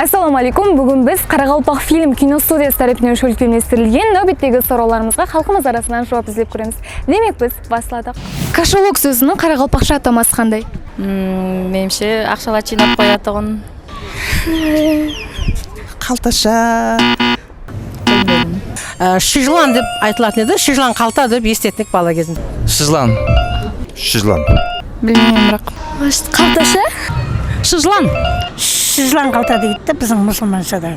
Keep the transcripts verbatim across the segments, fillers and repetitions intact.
Assalawma aleykum. Búgin biz Qaraqalpaqfilm kinostudiyası tárepinen shólkemlestirilgen náwbettegi sorawlarımızǵa xalqımız arasınan juwap izlep kóremiz. Demek, biz basladıq. Kashelok sóziniń qaraqalpaqsha ataması qanday? Hmm, menimshe, aqshalar jıynap qoyatuǵın. Qaltasha. Bilmedim. Á, shıjlan dep aytılatın edi, shıjlan qalta dep esitetin edik bala gezimde. Shıjlan. Shıjlan. Bilmeymen, biraq. Qaltasha? Shıjlan. Shıjlan qalta deydi de biziń musılmanshada.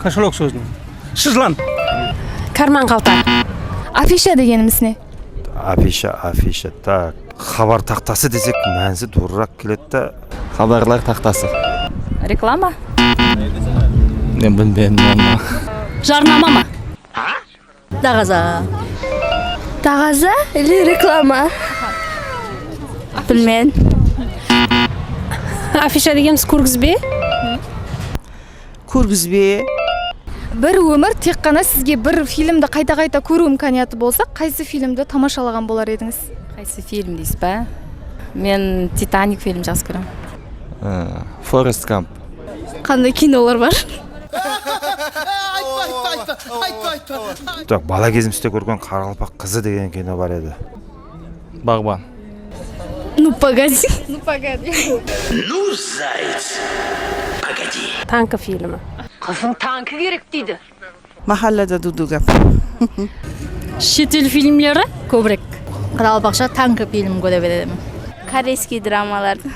Koshelok sóziniń. Shıjlan. Karman qalta. Afisha degenimiz ne? Afisha, afisha, tak. Xabar taxtası desek, mánisi durıraq keledi da. Xabarlar taxtası. Reklama? Men bilmeymen onı. Jarnama ma? Daǵaza. Daǵaza ili reklama? Bilmeymen. Afisha degenimiz kórgizbe. Kórgizbe. Bir ómir tek ǵana sizge bir filmdi qayta-qayta kóriw imkaniyatı bolsa, qaysı filmdi tamashalaǵan bolar edińiz? Qaysı film deysiz ba? Men Titanik film jaqsı kóremen. Á, Forrest Gamp. Qanday kinolar bar? Aytpa, aytpa, aytpa, aytpa, aytpa. Tak, bala gezimizde kórgen Qaraqalpaq qızı degen kino bar edi. Baǵban. Ну, погоди. Ну, погоди. Ну, заяц, погоди. Tanki filmi. Qızıń tanki kerek deydi. Mahallada dudu gáp. Shet el filmleri kóbirek. Qaraqalpaqsha tanki filmin kóre beremen. Koreyskiy dramalardı.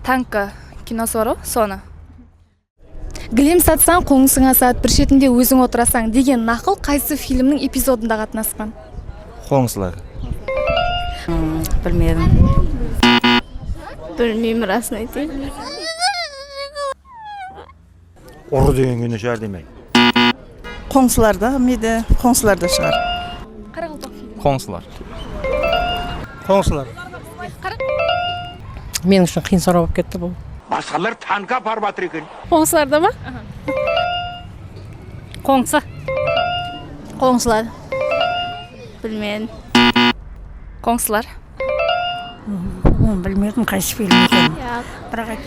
Tanki kinosı bar ǵoy, sonı. Gilem satsań, qońsıńa sat, bir shetinde óziń otırasań degen naqıl qaysı filmniń epizodında qatnasqan? Qońsılar. Hmm, bilmedim. Bilmeymen, rasın aytayın. Urı degen kino shıǵar demey. Qońsılarda, miydi, qońsılarda shıǵar. Qońsılar. Qońsılar. Meniń ushın qıyın soraw bolıp ketti bul. Basqalar tanki aparıp atır eken. Qońsılarda ma? Qońsı. Qońsılar. Bilmeymen. Qońsılar. Onı bilmedim, qaysı film ekenin. Biraq